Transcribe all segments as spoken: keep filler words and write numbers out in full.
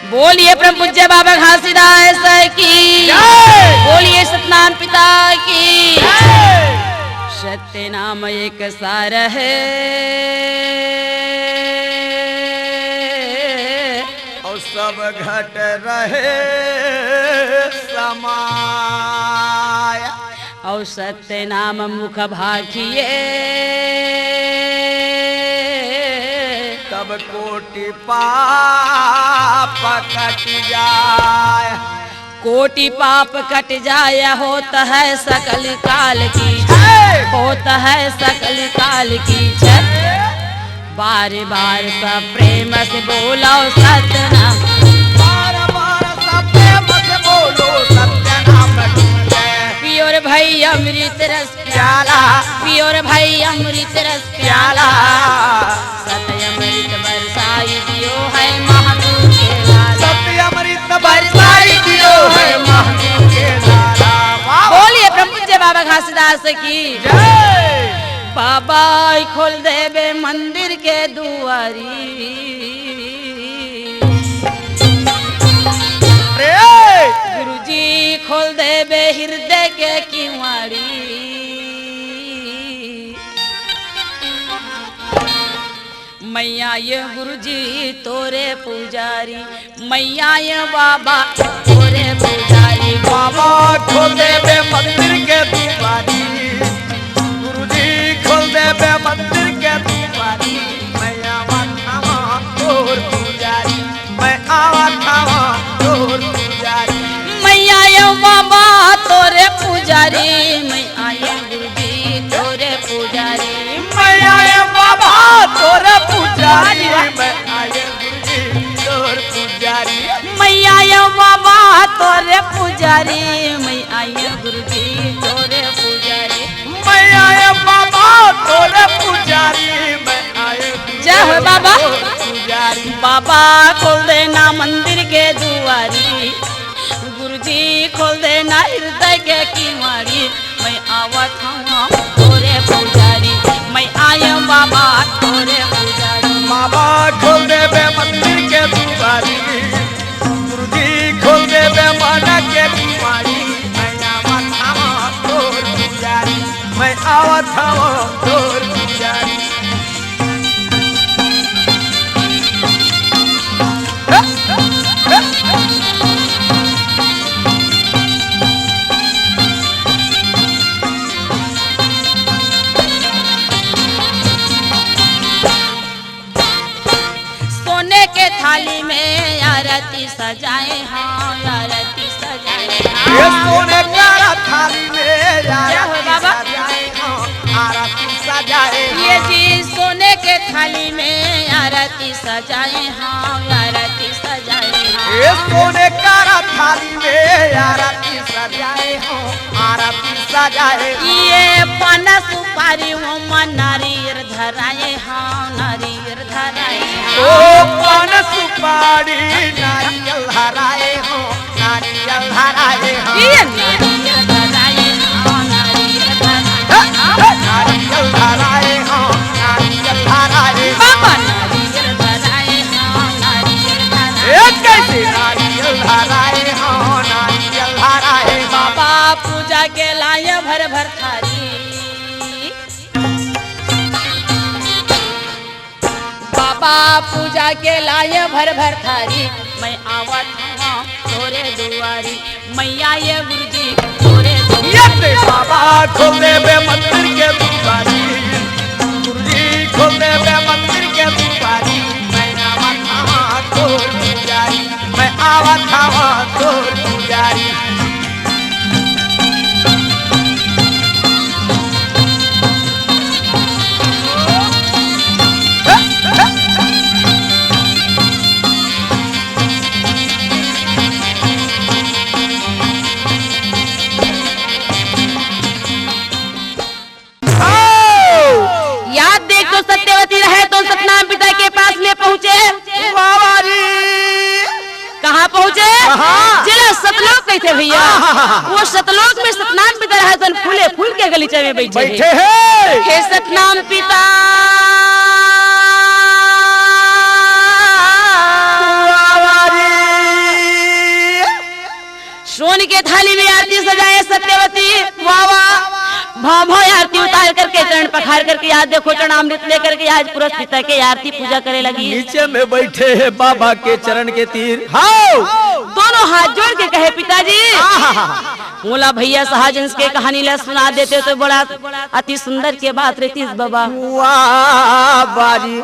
बोलिए परम पूज्य बाबा घासीदास की। जय। बोलिए सतनाम पिता की। जय। सत्य नाम एक सार है। अउ सब घट रहे समाय। अउ सत्य नाम मुख भाखिए। तब कोटि पाप कटि जाय। कोटि पाप कट जाय, होत है सकल काल की। जय। होत है सकल काल की जय। बार बार सब प्रेम से बोलो सतनाम। बार बार सब प्रेम से बोलो सतनाम की जय। पियो रे भाई अमृत रस प्याला। पियो रे भाई अमृत रस प्याला। सत्य अमृत बरसाई दियो है महादेव के लाला। सत्य अमृत बरसाई दियो है महादेव के लाला। वाह। बोलिए परम पूज्य बाबा घासीदास की। जय। बाबा खोल देबे मंदिर के दुआरी। अरे! गुरुजी खोल देबे हृदय के किवाड़ी। मैया ये गुरुजी तोरे पुजारी, मैया ये बाबा तोरे पुजारी। बाबा खोल देबे मंदिर के दुआरी, गुरुजी खोल देबे मंदिर के दुआरी। मैया माथावा तोर पुजारी, मैं आवत हवं तोर पुजारी। मैया ये बाबा तोरे पुजारी, मैं आए गुरुजी तोरे पुजारी। मैया ये बाबा तोरे पुजारी, मैं आए गुरुजी तोर पुजारी। मैया ये बाबा तोरे पुजारी, मैं आए गुरुजी तोरे पुजारी। मैया ये बाबा तोरे पुजारी, मैं आए गुरुजी जय हो बाबा। तोर पुजारी। बाबा खोल देना मंदिर के दुआरी, गुरुजी खोल देना हृदय के किवाड़ी। मैं आवत हवं तोरे पुजारी, मैं आए बाबा तोरे पुजारी। बाबा खोल देबे मंदिर के दुआरी, गुरुजी खोल देबे मन के किवाड़ी। मैं आवत हवं तोर पुजारी, मैं आवत हवं तोर पुजारी। सोने के थाली में आरती सजाए, हाँ, आरती सजाए, ये हाँ। सोने का थाली में जय हो आरती बाबा। सजाए, हाँ, आरती सजाए, ये हाँ। जी सोने के थाली में आरती सजाए, हाँ, आरती सजाए, हाँ। ये सोने का थाली में आरती सजाए, हाँ, आरती सजाए, हाँ। ये पान सुपारी ओमा नारियर धराए, हाँ, नारियर धराए, ओ हाँ। पान सुपारी नारियल धराए हो, नारियल धराए हो। ये नारियल धराए हो, नारियल धराए हो। हे, हे। नारियल धराए हो, नारियल धराए हो। बाबा नारियल धराए हो, नारियल धराए हो। ए कैसे? नारियल धराए हो, नारियल धराए हो। बाबा पूजा के लाए भर भर थारी। बाबा पूजा के लाए भर भर थारी, मैं आवत हवं तोरे दुआरी, मैया ये गुरुजी तोरे दुआरी। ये ते बाबा खोल देबे मंदिर के दुआरी, गुरुजी खोल देबे मंदिर के दुआरी, मैं आवत हवं तोर पुजारी, मैं आवत हवं तोर पुजारी। आओ! याद देख तो सत्यवती रहे तो सतनाम पिता के पास में पहुंचे। वाह, वाह रे। कहाँ पहुंचे? कहाँ? जेला सतलोक कहिथे भैया। आहा। वो सतलोक में सतनाम पिता रहे तो फूले फूल के गलीचा में बैठे बैठे हे। हे। हे सतनाम पिता। वाह, वाह रे। कर करके आज देखो चरणामृत लेकर के आज पुरस पिता के आरती पूजा करे लगी। नीचे में बैठे हैं बाबा के चरण के तीर। हाओ। दोनों हाथ जोड़ के कहे, "पिताजी।" आहा। मोला भैया सहजहंस के कहानी ला सुना देते तो बड़ा अति सुंदर के बात रहतीस बाबा। वाह बाजी।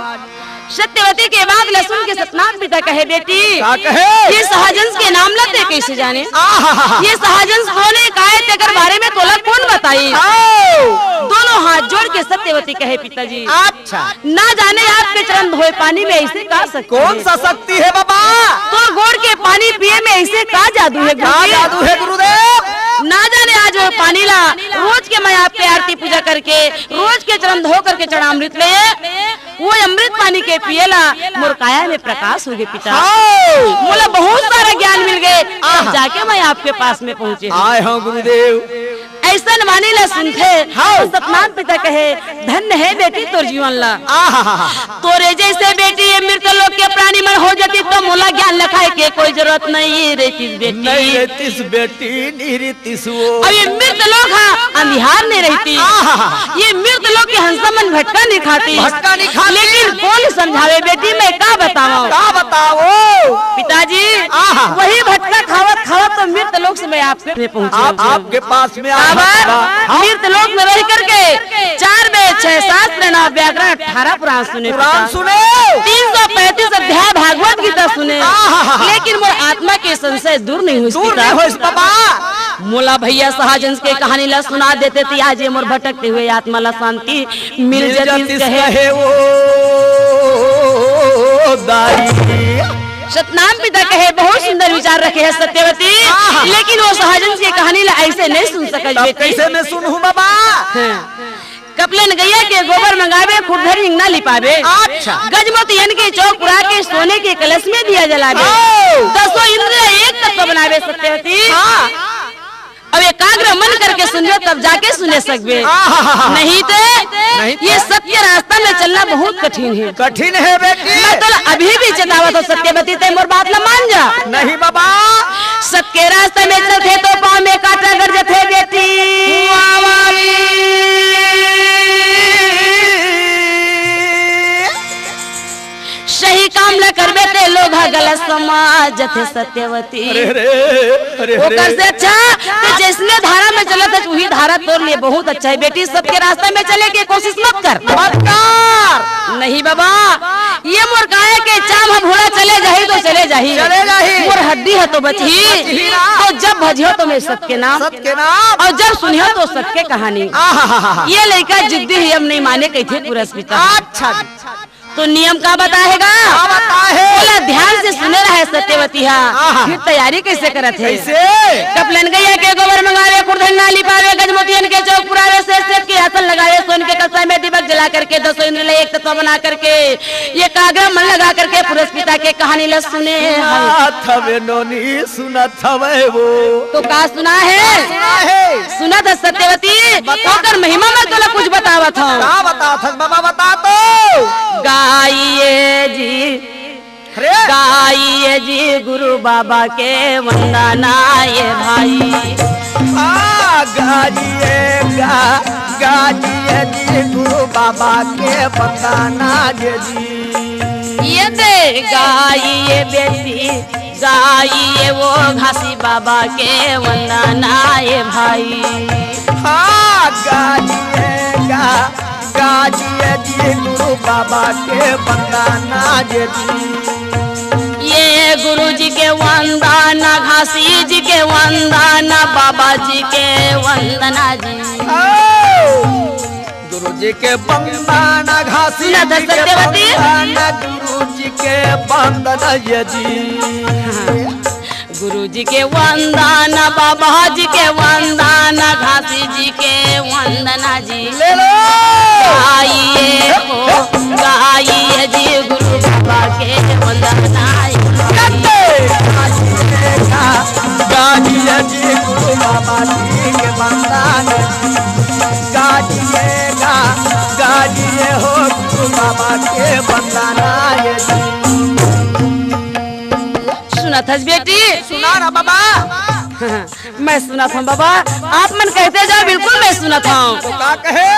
सत्यवती के बात ला सुन के सतनाम पिता कहे, "बेटी, का कहे? ये सहजहंस के नाम ला ते कैसे जाने? आहा। ये सहजहंस कोन हे, काय तेकर बारे में तोला कोन बताई?" आओ। दोनों हाथ जोड़ के सत्यवती कहे, "पिताजी, अच्छा। ना जाने आपके चरण धोए पानी में ऐसे का शक्ति कोन हे? सा शक्ति हे बाबा? तोर गोड़ के पानी पिए में ऐसे का जादू हे का गुरुजी? जादू हे गुरुदेव?" ना जाने आज वो पानी ला रोज के मैं आपके आरती पूजा करके, रोज के चरण धो करके चरणामृत ले, वो अमृत पानी के पिए ला मोर काया में प्रकाश होगे पिता। हाओ। मोला बहुत सारा ज्ञान मिल गे, आहा। जाके मैं आपके पास में पहुंचे हूँ। आए हूँ गुरुदेव। अइसन वाणी ला सुनथे, हाँ। सतनाम पिता कहे, "धन्य हे बेटी तोर जीवन ला। आहा। तोरे जैसे बेटी ये मृत लोक के प्राणी मन हो जाती तो मोला ज्ञान लखाए के कोई जरूरत नहीं रहतीस बेटी।" नहीं रहतीस बेटी, नहीं रहतीस वो। अब ये मृत लोक हा अंधियार नहीं रहती। आहा। ये मृत लोक के हंसा मन भटका नहीं खाती। भटका नहीं खाती। लेकिन कोन समझावे बेटी, मैं का बतावंव? का बतावंव? पिताजी, आहा। वही भटका खावत खावत तो मृत लोक से मैं आप में पहुंचे आप, हूँ। आपके पास में आ काबर? हाँ। मृत लोक में रह करके चार वेद, छह शास्त्र, नौ व्याकरण, अठारह पुराण सुने पुराण पिता। सुने। तीन सौ पैंतीस अध्याय भागवत गीता सुने। आहा। लेकिन मोर आत्मा के संशय दूर नहीं होइस दूर पिता। नहीं होइस बाबा। मोला भैया सहजहंस के कहानी ला सुना देते ती आज ये मोर भटकते हुए आत्मा ला शांति मिल मिल जातीस जातीस कहे। कहे ओ दाई। सतनाम पिता कहे, बहुत सुंदर विचार रखे हे सत्यवती, आहा। लेकिन वो सहजहंस के कहानी ला ऐसे नहीं सुन सकत तब बेटी। कैसे मैं सुनहूँ बाबा? हाँ। कपलन गैया के गोबर मंगावे, खुरधर हिंगना लिपावे। अच्छा। गजमोतियन के चौक पुरा के सोने के कलश में दिया जलावे। आओ। दसों इंद्र एक तत्व बनावे सत्यवती। हाँ। अब एकाग्र मन करके सुनबे तब जाके सुने सकबे। आहा। नहीं ते नहीं ये ते। सत्य रास्ता में चलना बहुत कठिन हे। कठिन हे बेटी। मैं तोला अभी भी चेतावत हूँ सत्यवती, ते मोर बात ला मान जा। नहीं बाबा। सत्य रास्ता में चलथे तो पाँव में कांटा गड़ जथे बेटी। वाह, वाह। सही काम ला करबे ते लोग हा गलत समझ जथे सत्यवती। अरे, अरे, अरे, अरे। ओकर से अच्छा ते जैसने धारा में चलत हे, उही धारा तोर लिए बहुत अच्छा हे बेटी। सत्य रास्ता में चले के कोशिश मत कर। मत कर। नहीं बाबा, ये मोर काया के चाम ह भूला चले जाही तो चले जाही। चले जाही। मोर हड्डी ह तो बचही। बचही ना। तो जब भजियो तो मैं सत्य नाम। सत्य नाम। अउ जब सुनियो तो सत्य कहानी। आहा। ये लइका जिद्दी हे, अब नहीं माने कहिथे पुरस पिता। अच्छा। तो नियम का बताए हे गा? का बताए हे? बोला ध्यान से सुने रहे सत्यवती हा। आहा। फिर तैयारी कैसे करत हे? कैसे? कपलन गैया के गोबर मंगावे, खुरधर हिंगना लिपावे, गजमोतियन के चौक पुरावे, श्वेत श्वेत के आसन लगावे, सोन के कलसा में दीपक जला करके दसों इंद्र ले एक तत्व बना करके एकाग्र मन लगा करके पुरस पिता के कहानी ला सुने हवे। सुनत हवे नोनी, सुनत हवे वो। तो का सुना हे? का सुना हे? सुनत हस सत्यवती, बता। ओकर महिमा मैं तोला कुछ बतावत हूँ। का बतावत हस बाबा, बता तो। गाइए जी, अरे। गाइए जी गुरु बाबा के वंदना ये भाई। आ, गाइए गा, गाइए जी गुरु बाबा के वंदना ये जी। ये दे गाइए बेटी, गाइए वो घासी बाबा के वंदना ये भाई। हाँ, गाइए गा, गाइए जी गुरु बाबा के वंदना ये जी। ये गुरु जी के वंदना, घासी जी के वंदना, बाबा जी के वंदना जी। ओ, गुरु जी के वंदना, घासी सुना था जी के सत्यवती? वंदना, गुरु जी के वंदना ये जी। हाँ। गुरु जी के वंदना, बाबा जी के वंदना, घासी जी के वंदना जी। ले लो। गाइए हो, गाइए जी गुरु बाबा के वंदना। गाइए जी गुरु बाबा जी के वंदना। गाइए गा, गाइए हो गुरु बाबा के वंदना। सुनत हस बेटी? सुना ना बाबा। मैं सुनत हंव बाबा, आप मन कहते जाव, बिल्कुल मैं सुनत हंव। तो का कहे?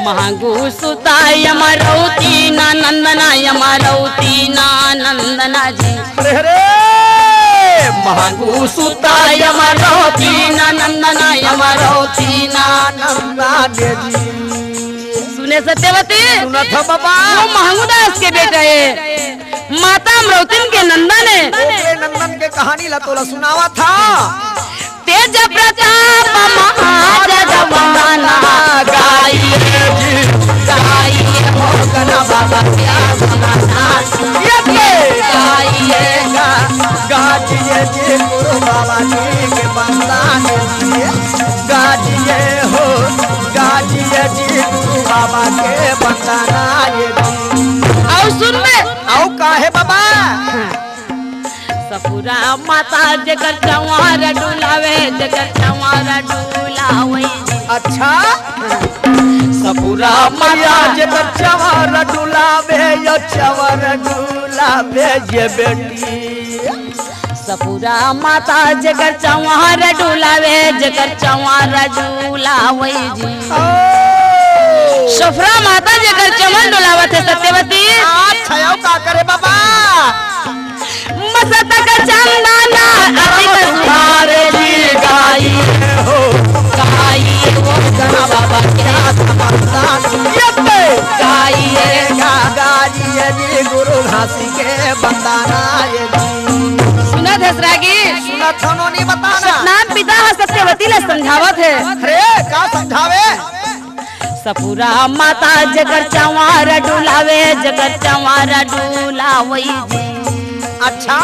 महंगू सुता यमरौती ना नंदना, यमरौती ना नंदना जी। अरे, अरे, महंगू सुता यमरौती ना नंदना, यमरौती ना नंदना जी। सुने सत्यवती? सुनत हंव बाबा। वो महंगू दास के बेटा हे, माता अमरौतिन के नंदन हे। ओकरे नंदन के कहानी ला तोला सुनावत हंव। तेज प्रताप महाजगवंदना गाई जी, गाई हो गना बाबा क्या सुनाना। ये गाई गा, गाजिए जी गुरु बाबा जी के बंदना जी, गाजिए हो, गाजिए जी गुरु बाबा के बंदना ये जी। अउ सुन बे। अउ काहे बाबा? सपुरा माता जेकर चंवर डुलावे, जेकर चंवर डुलावे जी। अच्छा। सपुरा मैया जेकर चंवर डुलावे, यो चंवर डुलावे ये बेटी। सपुरा माता जेकर चंवर डुलावे, जेकर चंवर डुलावे जी। ओ। सफुरा माता जेकर चंवर डुलावत हे सत्यवती। अच्छा, अउ का करे बाबा? मस्तक चंदन अतिक सुहावे जी गाई हो, गाई हो गना बाबा क्या समाधान। ये गाई है गा, गाई है जी गुरु घासी के बंदना ये जी। सुनत हस रागी? सुनत हंव, नोनी बताना। सतनाम पिता ह सत्यवती ला समझावत हे। अरे, का समझावे? सपुरा माता जेकर चंवर डुलावे, जेकर चंवर डुलावे जी। अच्छा,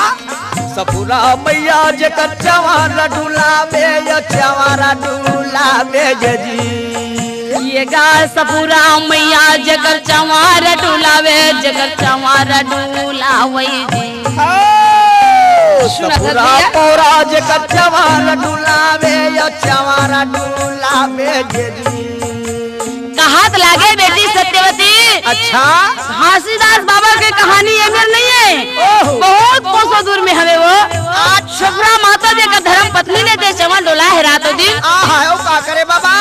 सपुरा मैया जेकर चंवर डुलावे, यो चंवर डुलावे ये जी। ये गा सपुरा मैया जेकर चंवर डुलावे, जेकर चंवर डुलावे जी। ओ, सुनत हस सपुरा भैया? पौरा जेकर चंवर डुलावे, यो चंवर डुलावे ये जी। कहात लागे बेटी सत्यवती। अच्छा। घासीदास बाबा के कहानी ए मेर नइ हे। ओहो। बहुत कोसों दूर में हवे वो। अच्छा। सफुरा माता जेकर धर्म पत्नी ने जे चंवर डोलाय हे रातों दिन। आहा, अउ का करे बाबा?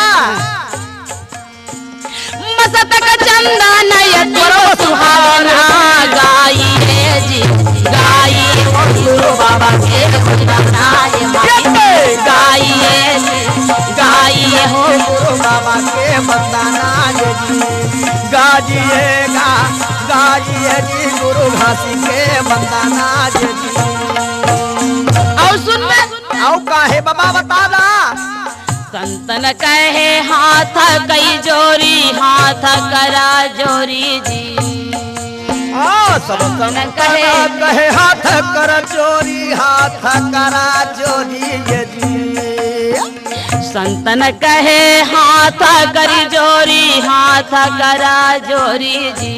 मस्तक चंदन अतिक सुहावना गाई हे जी, गाई हे हो गुरु बाबा के बंदना ये माई। गाई हे जी, गाई हे हो गुरु बाबा के बंदना ये जी। गाजिए गा, गाजिए जी गुरु घासी के बंदना ये जी। अउ सुन बे। अउ काहे बाबा बता दा। संतन कहे हाथ कई जोरी, हाथ करा जोरी जी। हाँ, सब संतन कहे। कहे हाथ कर जोरी, हाथ करा जोरी ये जी। संतन कहे हाथ कर जोरी, हाथ करा जोरी जी।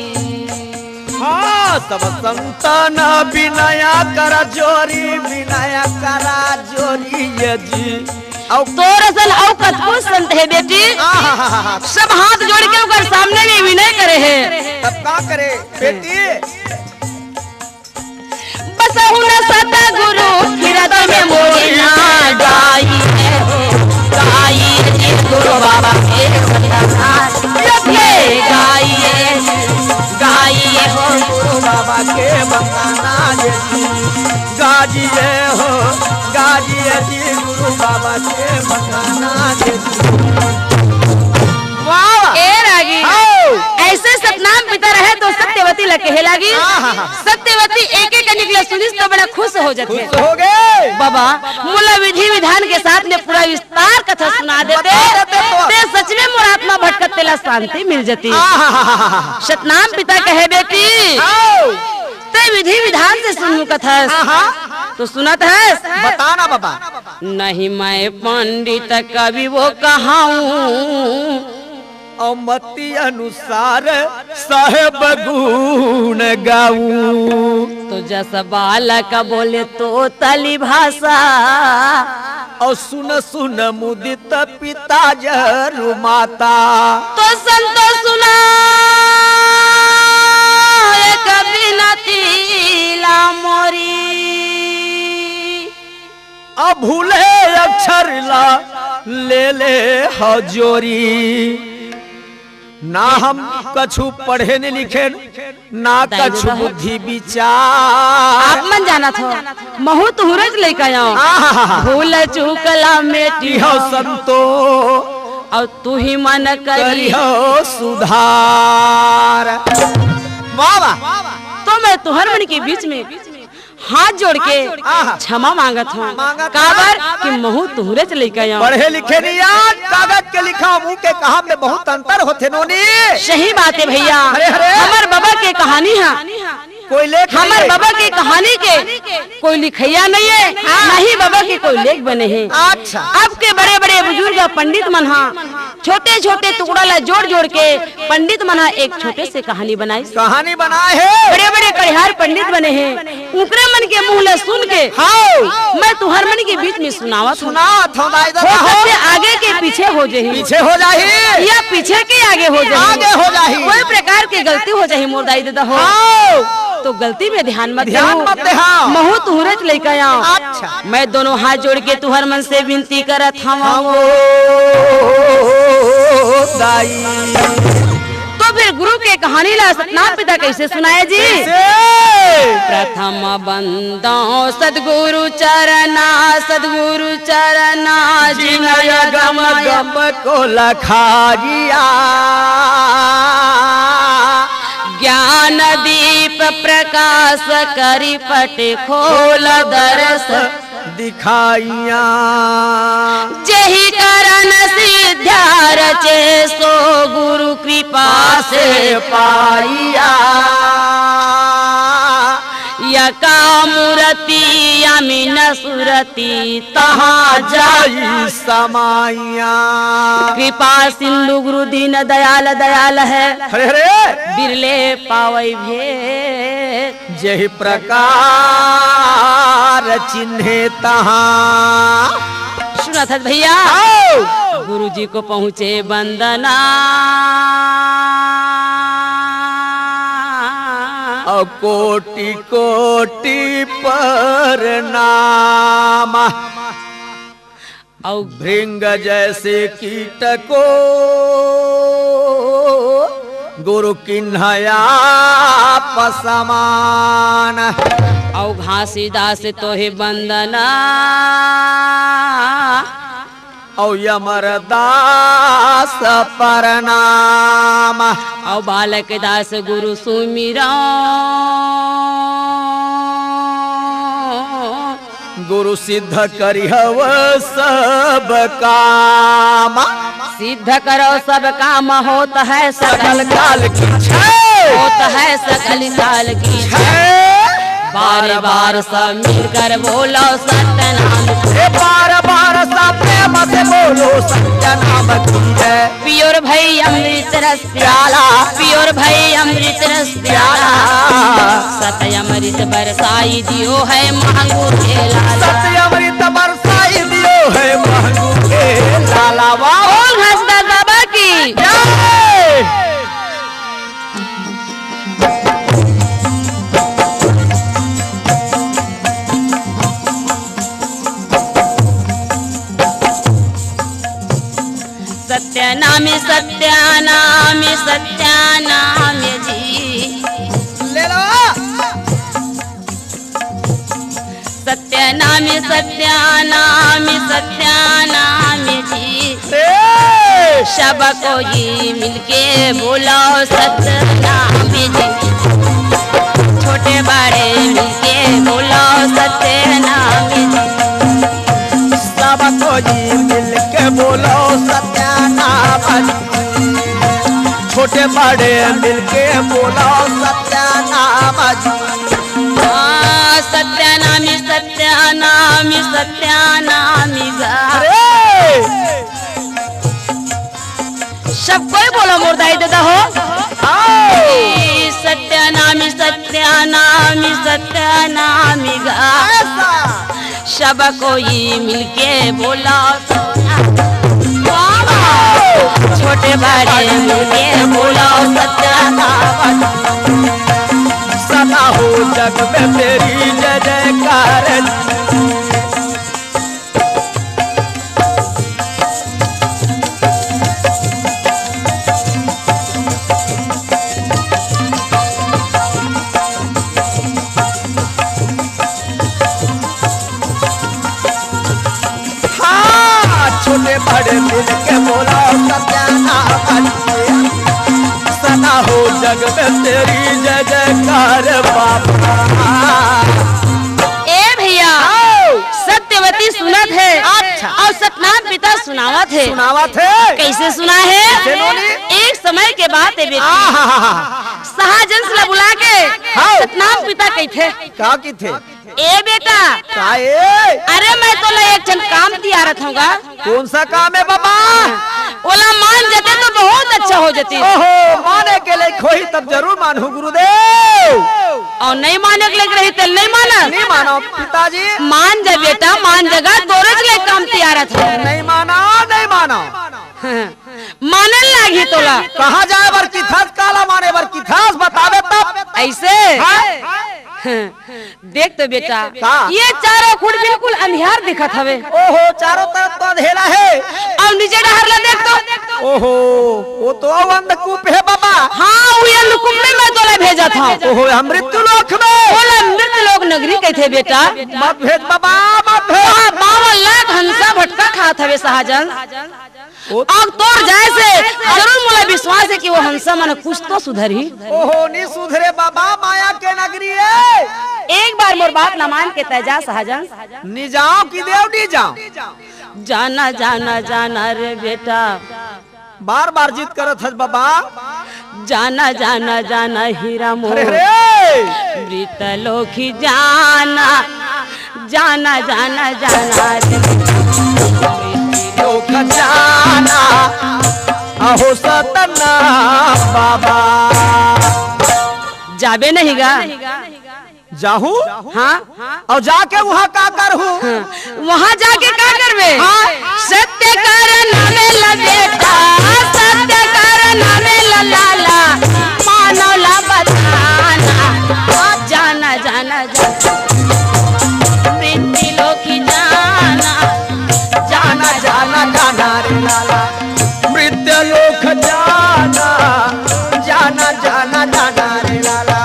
हाँ, सब संतन बिनय कर जोरी, बिनय करा जोरी ये जी। अउ तोर असन अउ कतको संत हे बेटी, आहाहाहा। सब हाथ जोड़ के ओकर सामने में विनय करे हे। तब का करे बेटी? बसहु न सतगुरु हृदय में मोरी ना गाई हे हो, गाई हे जी गुरु बाबा के बंदना। ये गाई हे, गाई हे हो गुरु बाबा के बंदना ये जी। गाजिए हो, गाजिए जी गुरु बाबा के बंदना ये जी। वाह, वाह। ए रागी, हाँ। अइसे सतनाम पिता रहे तो सत्यवती ला कहे लागी। हाँ, हाँ, हाँ। सत्यवती एक एक कनिक ला सुनिस तो बड़ा खुश हो जाथे। खुश हो गे। बाबा, मोला विधि विधान के साथ में पूरा विस्तार कथा सुना देते। बता देते तो। ते सच में मोर आत्मा भटकत तेला शांति मिल जाती। आहाहाहा। सतनाम पिता कहे बेटी। आओ। ते विधि विधान से सुनहूं कथस। आहा। तो सुनत हस? बता ना बाबा। नहीं मैं पंडित कवि वो कहाऊं। अउ मति अनुसार साहेब गुण गाऊं। तो जस बालक बोले तोतली भाषा। अउ सुन सुन मुदित पिता जरु माता। तो संतो सुना एक बिनती ला मोरी। अ भूले छरला ले ले हजोरी। ना हम कछु पढ़े न लिखे, ना दाई कछु ददा हो। बुद्धि विचार। आप मन जानत हो, महू तुहरेच लइका आंव। आहा। भूल चूक ला मेटी हो संतो। अउ तुही मन करी करिहो सुधार। वाह, वाह। तो मैं तुहर मन के बीच में हाथ जोड़ के आहा। क्षमा मांगत हंव। मांगत काबर हंव। कि महू तुहरेच लइका आंव। पढ़े लिखे नइ आंव, कागज के लिखा, मुंह के कहा में बहुत अंतर होथे नोनी। सही बात हे भइया। अरे, अरे। हमर बबा के कहानी ह। कोई लेख हमर नहीं। बबा के कहानी के कोई लिखइया नइ हे, हाँ। ना ही बबा के कोई लेख बने हे। अच्छा। अब के बड़े-बड़े बुजुर्ग पंडित मन ह छोटे-छोटे टुकड़ा ला जोड़-जोड़ के पंडित मन ह एक छोटे से कहानी बनाइस। कहानी बनाए हे। बड़े-बड़े कड़िहार पंडित बने हे, उनकरे मन के मुंह ला सुन के हाव। मैं तुहर मन के बीच में सुनावत हंव। सुनावत हंव, दाई ददा हो हो। सकथे आगे के पीछे हो जाही। पीछे हो जाही। या पीछे के आगे हो जाही। आगे हो जाही। कोई प्रकार के गलती हो जाही मोर दाई ददा हो। हाव। तो गलती में ध्यान मत ध्यान देहू। मत देहा। महू तुहरेच लइका आंव। अच्छा। मैं दोनों हाथ जोड़ के तुहर मन से विनती करत हंव। हंव दाई। तो फिर गुरु के कहानी ला सतनाम पिता कइसे सुनाय जी? कइसे? प्रथम बंदंव सतगुरु चरना, सतगुरु चरना, जिनय गम गम को लखारिया। ज्ञान दीप प्रकाश करी पट खोल दरस दिखाइया। जेहि करन सिद्ध्या रचे सो गुरु कृपा से पाइया। यका मूरति अमिन सुरति तहाँ जाई समाइया। कृपा सिंधु गुरु दीन दयाल दयाल है। हरे हरे। बिरले पावई भेद। जेहि प्रकार चिन्हे तहाँ। सुनत हस भइया? आओ। गुरुजी को पहुँचे बंदना। अउ कोटि कोटि परनाम। अउ भृंग जैसे कीट को गुरु किन्हया पसमान। अउ घासीदास तोहे बंदना। अउ अमरदास परनाम। अउ बालक दास गुरु सुमिरन। गुरु सिद्ध करिहव सब काम। सिद्ध करो सब काम होत है सकल सकल काल की जय। होत है सकल काल की जय। जय। बार बार सब मिलकर बोलो सत्यनाम। हे बार बार सब प्रेम से बोलो सत्यनाम की जय। पियो रे भई अमृत रस प्याला। पियो रे भई अमृत रस प्याला। प्याला। सत अमृत बरसाई दियो है मांगू के लाला। सत अमृत बरसाई दियो है मांगू के लाला। वाह। बोल घासीदास बाबा की। जय। सत्यनामी सत्यनामी सत्यनामी जी। ले लो। सत्यनामी सत्यनामी सत्यनामी जी। ए! सब कोई मिलके बोलो सत्यनामी जी। छोटे बड़े मिलके बोलो सत्यनामी जी। सब कोई मिलके बोलो सत्यनाम जी। छोटे बड़े मिलके बोलो सत्यनाम जी। हाँ, सत्यनामी सत्यनामी सत्यनामी गा। अरे! सब कोई बोलो मोर दाई ददा हो। आओ। सत्यनामी सत्यनामी सत्यनामी गा। ऐसा। सब कोई मिलके बोलो। वाह। छोटे बड़े मिलके बोलो सत्यनाम। सदा हो जग में तेरी जय जयकार। अरे मिल के बोला सत्या नाम, सदा हो जग में तेरी जय जयकार बाबा। ए भैया, आओ। सत्यवती सुनत हे, अच्छा। अउ सतनाम पिता सुनावत हे। सुनावत हे। कइसे सुना हे? कइसे नोनी? एक समय के बात हे बेटी। आहाहाहा। सहजन ला बुला के हाँ। सतनाम पिता कहिथे। का कहिथे? ए बेटा। का ए? अरे मैं तोला एक ठन काम तियारत हँव गा। कौन सा काम हे बाबा? ओला मान जते तो बहुत अच्छा हो जतिस। ओहो, माने के लइक होही तब जरूर मानहूँ गुरुदेव। अउ नइ माने के लइक रही त नइ मानस। नइ मानँव पिताजी। मान जा बेटा, मान जा गा, तोरेच लइक काम तियारत हँव। नइ मानँव, नइ मानँव। हाँ, माने लागही तोला। कहाँ जाए बर कहिथस, काला माने बर कहिथस, बताबे तब। अइसे? हाँ? हाँ। देख तो बेटा, का? ये चारों खुट बिल्कुल अंधियार दिखत हवे। ओहो, चारों तरफ तो अंधेरा हे। अउ नीचे डहर ला देख तो। ओहो, वो तो अउ अंधकूप हे बाबा। हाँ, वो अंधकूप में मैं तोला भेजत हँव। ओहो, हम मृत्यु लोक में। ओला मृत्यु लोक नगरी कहिथे बेटा। मत भेज बाबा, मत भेज। वहाँ बावन लाख हंसा भटका खात हवे सहजन। ओ अउ तोर जाए से जरूर मोला विश्वास हे कि वो हंसा मन कुछ तो सुधरही। ओहो, नइ सुधरे बाबा, माया के नगरी हे। एक बार मोर बात ला मान के तैं जा सहजन। नइ जाँव कि देव नइ जाँव। जाना, जाना, जाना रे बेटा। बार बार जिद करत हस बाबा। जाना, जाना, जाना हीरा मोर। अरे, अरे। मृत लोक जाना, जाना, जाना, जाना रे। लोक जाना, अहो सतना बाबा। जाबे नहीं गा। जाहूँ? हाँ। अउ जाके उहाँ का करहूँ? हाँ। उहाँ जाके का करबे? हाँ। सत्य कर नामे ला बेटा, सत्य कर नामे ला लाला, मानव ला बताना। जाना, जाना, जाना। मृत्यु लोक जाना। जाना, जाना, जाना रे लाला। मृत्यु लोक जाना। जाना, जाना, जाना रे लाला।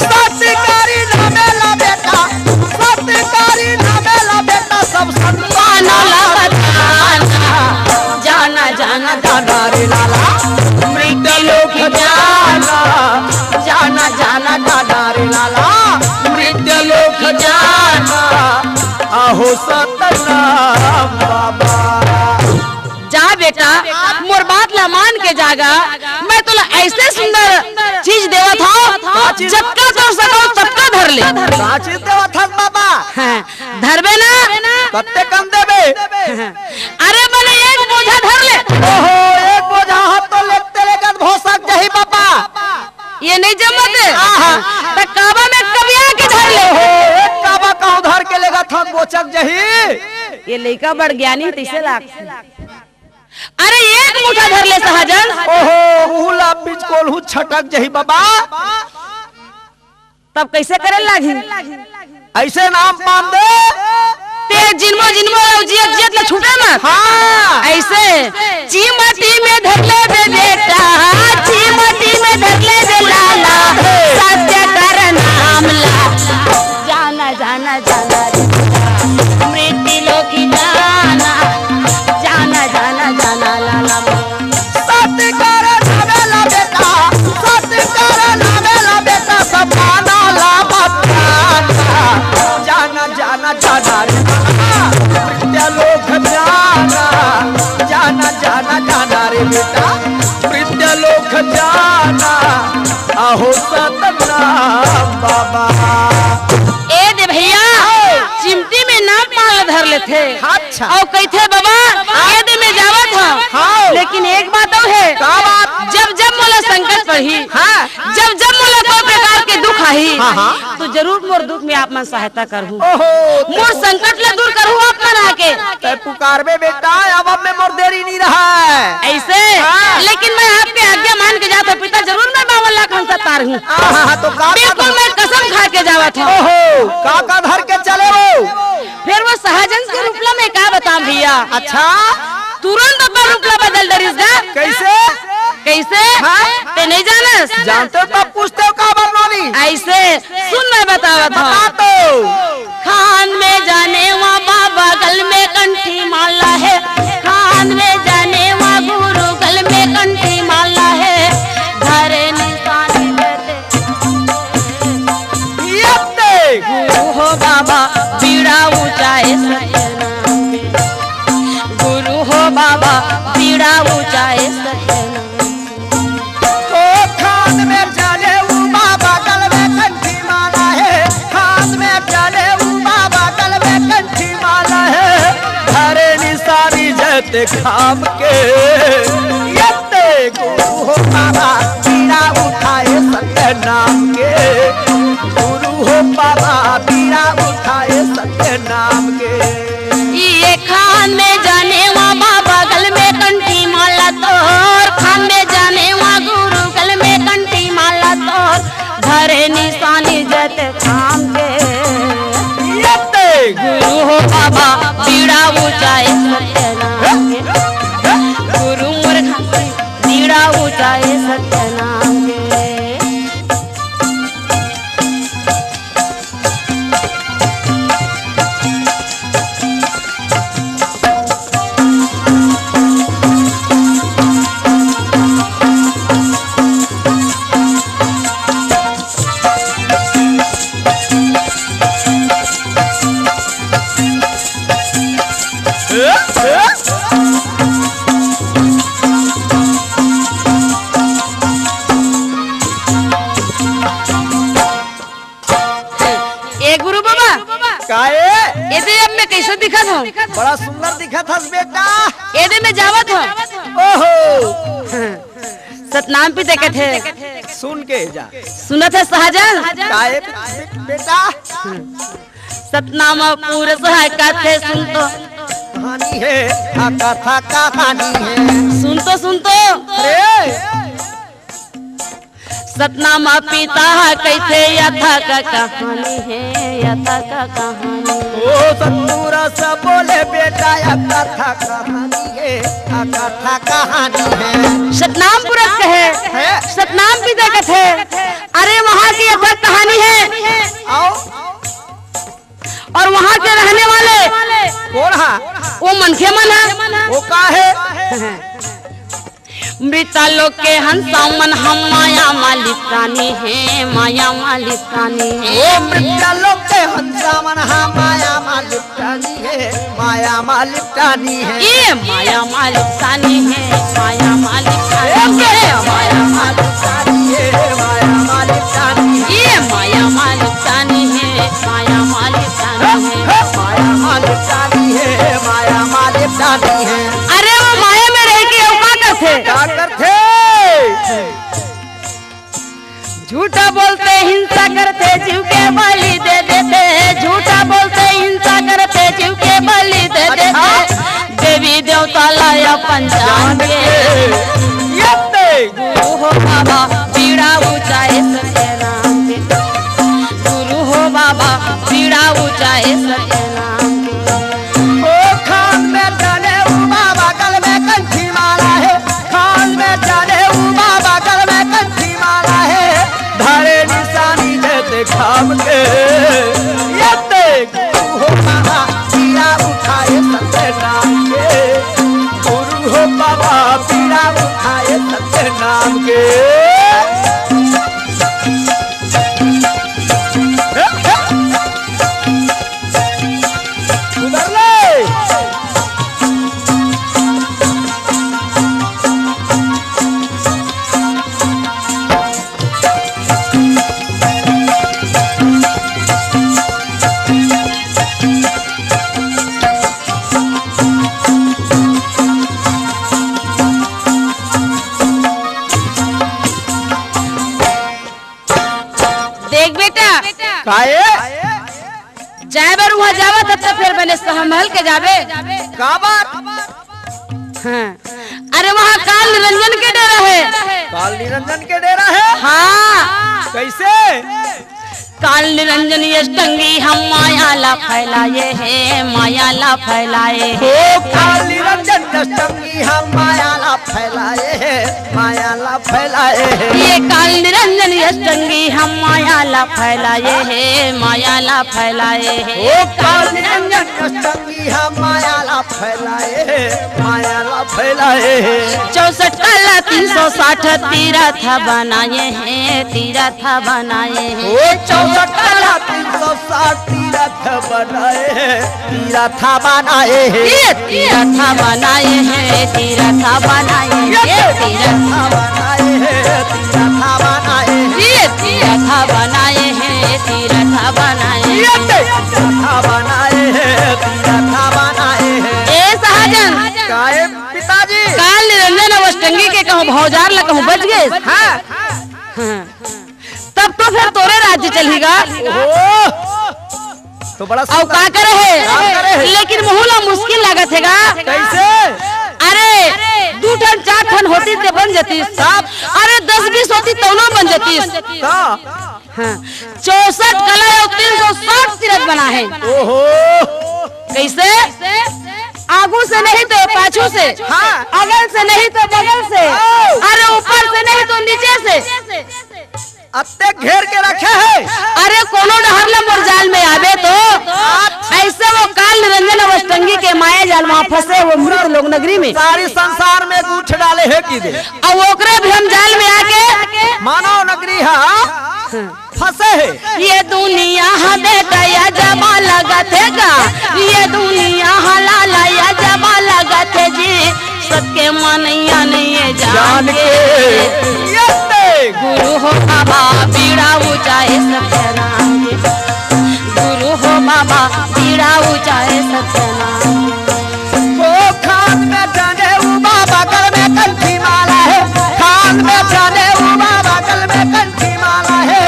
सत्य करी नामे ला बेटा, सत्य करी नामे ला बेटा, सब संतान ला बताना। जाना, जाना, जाना रे लाला, मृत लोक जाना। जाना, जाना, जाना रे लाला, मृत लोक जाना। अहो सतनाम बाबा। जा बेटा, मोर बात ला मान के जा गा। मैं तोला अइसे सुंदर चीज देवत हँव, का चीज? जतका तोर सकव, ततका धर ले। का चीज देवत हस बाबा? हाँ, धरबे ना? कतेकन देबे? अरे बने एक बोझा धर ले। ओहो, एक बोझा हाथ तो लेते लेगत भोसक जाही बाबा। ये नइ जमत हे? आहा। त काबा में कबिया के धर ले। ओहो, एक काबा कहूँ धर के लेगत हँव, गोचक जाही। ये लइका बड़ ज्ञानी हे, तइसे लागथे। अरे एक मुठा धर ले सहजन। ओहो, उहू ला बिचकोलहू छटक जाही बाबा। तब कइसे करे लागही? अइसे नाम पान दे। ते जिनमो जिनमो अउ जियत जियत ले छूटे मत। हाँ। अइसे चिमटी में धर ले बे बेटा, चिमटी में धर ले बे लाला, सत्य कर नाम ला। जाना, जाना, जाना रे। मृत्यु लोक जाना, जाना, जाना, जाना लाला। सत्य कर नामे ला बेटा, सत्य कर नामे ला बेटा, सब माना ला बताना। जाना, जाना, जाना रे बाबा, मृत्यु लोक जाना। जाना, जाना, जाना रे बेटा, मृत्यु लोक जाना। अहो सतनाम बाबा। ए दे भैया, चिमटी में नाम पान ला धर लेथे। अच्छा। अउ कहिथे, "बाबा, हाँ। ए दे में जावत हँव।" हाँ। लेकिन एक बात अउ हे। का बात? जब जब मोला संकट पड़ही, हाँ। जब जब मोला कोई प्रकार के दुख आही, हाँ, हाँ। तो जरूर मोर दुख में आप मन सहायता करहू। ओहो। मोर संकट ला दूर करहू आप मन आके। तैं पुकारबे बेटा, अब, अब में मोर देरी नइ रहय। अइसे? हाँ। लेकिन मैं आपके आज्ञा मान के जात हँव पिता, जरूर मैं बावन लाख हंसा तारहूँ। हाँ, हाँ, हाँ, तो का, का बिल्कुल, मैं कसम खा के जावत हँव। ओहो, का, का धर के चले हो? फेर वो सहजन के रूप ला मैं का बतांव भइया। अच्छा। तुरंत अपन रूप ला बदल डरिस गा। कइसे? कइसे? हाँ? तें नइ जानस? जानथंव त पूछथंव काबर नोनी? अइसे सुन, मैं बतावत हंव। बता तो। कान में जानेवा बाबा, गल में कंठी माला हे। कान में जानेवा गुरु, गल में कंठी माला हे। धरे निसानी जते। ये दे। गुरु हो बाबा, पीड़ा ऊंचाए सत्यनाम के। गुरु हो बाबा, पीड़ा ऊंचाए सत्यनाम के। ओ कान में जानेवा बाबा, गल में कंठी माला हे। कान में जानेवा बाबा, गल में कंठी माला हे। धरे निसानी जते खाम के। ये दे गुरु हो बाबा, पीड़ा उठाए सत्यनाम के। गुरु हो बाबा, पीड़ा उठाए सत्यनाम के। ये कान में जानेवा बाबा, गल में कंठी माला तोर। कान में जानेवा गुरु, गल में कंठी माला तोर। धरे निसानी जते खाम के। ये दे। गुरु हो बाबा, पीड़ा ऊंचाए सत्यनाम के। गुरु मोर खाम के, पीड़ा ऊंचाए सत्यनाम के। ए गुरु बाबा, का ए? एदे अब मैं कइसे दिखत हंव? बड़ा सुंदर दिखत हस बेटा। एदे मैं जावत हंव। ओहो। सतनाम पिता कथे। सुन के जा। सुनत हे सहजन? का ए बे-, बेटा? सतनाम पुरुष हे कथे सुन तो। कहानी हे, आ कथा कहानी हे। सुन तो, सुन तो। अरे! सतनाम पिता हे कथे यथा का कहानी हे, यथा का कहानी। ओ सतपुरुष बोले बेटा, या कथा कहानी हे, आ कथा कहानी हे। सतनाम पुरुष कहे, हे? सतनाम पिता कथे, अरे वहाँ की यथा कहानी हे। आओ। और वहाँ के रहने वाले कोन हा? वो मनखे मन हे। वो का हे? मृत्या लोक के हंसा मन हा माया मा लिपटानी हे, माया मा लिपटानी हे। ओ मृत्या लोक के हंसा मन हा माया मा लिपटानी हे, माया मा लिपटानी हे। ए माया मा लिपटानी हे, माया मा लिपटानी हे, माया मा लिपटानी हे, माया मा लिपटानी हे। ए माया मा लिपटानी हे, माया मा लिपटानी हे। माया मा लिपटानी हे, माया मा लिपटानी हे। अरे वो माया में रह के अउ का करथे? का करथे? झूठा बोलथे, हिंसा करथे, जीव के बलि दे देथे। झूठा बोलथे, हिंसा करथे, जीव के बलि दे देथे। अच्छा। देवी देवता ला अपन जान के। ये दे। गुरु हो बाबा, पीड़ा ऊंचाए सत्यनाम के। गुरु हो बाबा, पीड़ा ऊंचाए सत्यनाम के। ओ खान में जाने ऊ बाबा, गल में कंठी माला हे। खान में जाने ऊ बाबा, गल में कंठी माला हे। धरे निसानी जैसे खाम के। ये दे गुरु हो बाबा, पीड़ा उठाए सत्यनाम के। गुरु हो बाबा, पीड़ा उठाए सत्यनाम के। उधर ले। देख बेटा, काहे? जाए बर उहाँ जावत हस त फेर बने संभल के जाबे। का बात? हाँ। अरे उहाँ काल निरंजन के डेरा हे। काल निरंजन के डेरा हे? हाँ। कइसे? काल निरंजन अष्टंगी हम माया ला फैलाए हे, माया ला फैलाए हे। ओ काल निरंजन अष्टंगी हम माया ला फैलाए हे, माया ला फैलाए हे। ये काल निरंजन अष्टंगी हम माया ला फैलाए हे, माया ला फैलाए हे। ओ काल निरंजन अष्टंगी हम माया ला फैलाए हे, माया ला फैलाए हे। चौसठ कला तीन सौ साठ तीरथ बनाए हे, तीरथ बनाए हे। ओ चौसठ कला तीन सौ साठ तीरथ बनाए हे, तीरथ बनाए हे। ये तीरथ बनाए हे, तीरथ बनाए हे, ये तीरथ बनाए हे, तीरथ बनाए हे। ये तीरथ बनाए हे, तीरथ बनाए हे। ये तीरथ बनाए हे, तीरथ बनाए हे। ए सहजन, काहे पिताजी? काल निरंजन अउ अष्टंगी के कहूँ भौजार ला कहूँ बच गे। हाँ। हाँ। तब तो फिर तोरे राज्य चलही गा। ओहो, तो बड़ा अउ सुंदर। का करे हे? का करे हे? लेकिन महू ला मुश्किल लागत हे गा। कैसे? अरे, दू ठन चार ठन होतिस ते बन जतिस। तब? अरे, दस बीस होतिस तौनो बन जतिस। का? हाँ, चौसठ कला अउ तीन सौ साठ तीरथ बना हे। ओहो। कैसे? आगू से नहीं तो पाछू से, हाँ। अगल से नहीं तो बगल से, ओ। अरे ऊपर से नहीं तो नीचे से। अत्ते घेर के रखे हे। अरे कोनो डहर ला मोर जाल में आबे तो। अइसे वो काल निरंजन अउ अष्टंगी के माया जाल मा फंसे वो मृत लोक नगरी में। सारी संसार में गूंथ डाले हे कि दे। अउ ओकरे भ्रम जाल में आके मानव नगरी हा फंसे हे। ये दुनिया हा बेटा या जबा लगत हे गा, ये दुनिया हा लाला या जबा लगत हे जी। सत्य मनैया नहीं है जान जान के। के। ये ते। गुरु हो बाबा पीड़ा उचाए सत्यनाम के। गुरु हो बाबा पीड़ा उचाए सत्यनाम के। ओ खान में जाने उ बाबा गल में कंठी माला हे, खान में जाने उ बाबा गल में कंठी माला हे,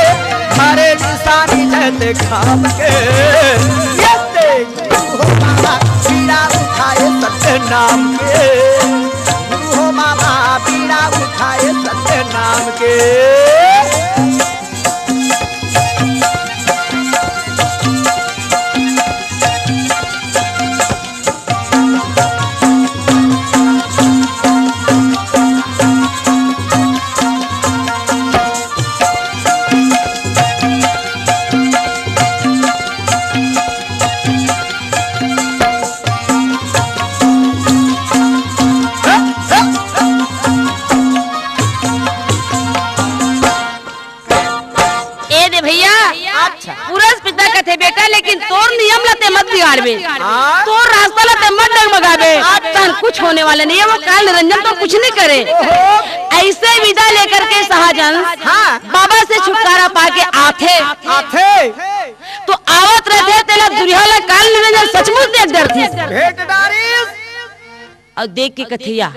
हरे निशानी जैते खान के। ये ते। गुरु हो बाबा पीड़ा उठाए सत्य नाम के। गुरु हो बाबा पीड़ा उठाए सत्य नाम के। ए दे भैया, अच्छा। पुरस पिता कथे बेटा, लेकिन तोर नियम ला ते मत बिगाड़बे, हाँ। तोर रास्ता ला ते मत डगमगाबे, अच्छा। तहन कुछ होने वाला नहीं है। वो काल निरंजन तो कुछ नहीं करे। ओहो। अइसे विदा लेकर के सहजन हाँ। बाबा से छुटकारा पाके आथे। आथे। तो आवत रहिथे, तेला दुरिहा ला काल निरंजन सचमुच देख डरथे। भेंट डारिस। अउ देख के कथे या,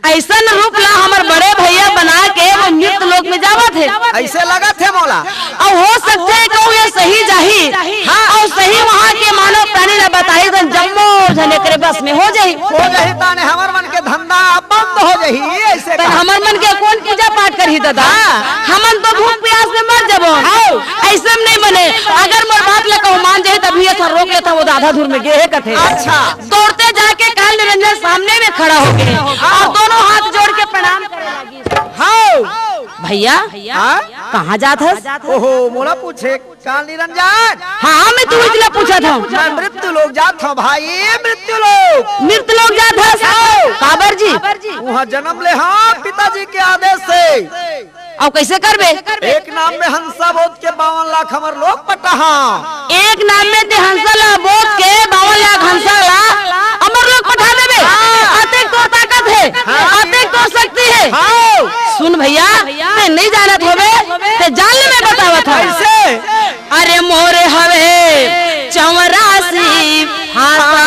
अइसन रूप ला हमर बड़े भैया बना के वो मृत लोक में जावत हे। अइसे लगत हे मोला। अउ हो सकथे कहूँ ये सही जाही। हाँ। अउ सही वहाँ के मानव प्राणी ला बताही, त जम्मो झन एकरे बस में हो जाही। हो जाही, ताने हमर मन के धंधा बंद हो जाही, अइसे त का? हमर मन के कोन पूजा पाठ करही दादा? हाँ। हमन तो भूख प्यास में मर जबो। हाँ। अइसे में नहीं बने। अगर मोर बात ला कहूँ मान जाही, तभी ये सब रोक लेथव, वो आधा धुर में गे हे कथे। अच्छा। दौड़ते जाके काल निरंजन सामने में खड़ा हो गे अउ दोनों हाथ जोड़ के प्रणाम करे लगिस। हाँ। भैया, हाँ? कहाँ जात हस? ओहो, मोला पूछे, काल निरंजन। हाँ, मैं तू इतना पूछत हँव। मैं मृत्यु लोक जात हँव भाई, मृत्यु लोक। मृत्यु लोक जात हस? हाँ। काबर जी? उहाँ जनम ले हँव पिताजी के आदेश से। अउ कइसे करबे? एक नाम में हंसा बोध के बावन लाख हमर लोक पटाहँव। एक नाम में ते हंसा ला बोध के बावन लाख हंसा ला अमर लोक पठा देबे। हाँ। अतेक तोर ताकत हे, हाँ। अतेक तोर शक्ति हे। हाँ। सुन भैया, ते नहीं जानत होबे, ते जान ले मैं बतावत हँव। कइसे? अरे मोर हवे चौरासी भाषा।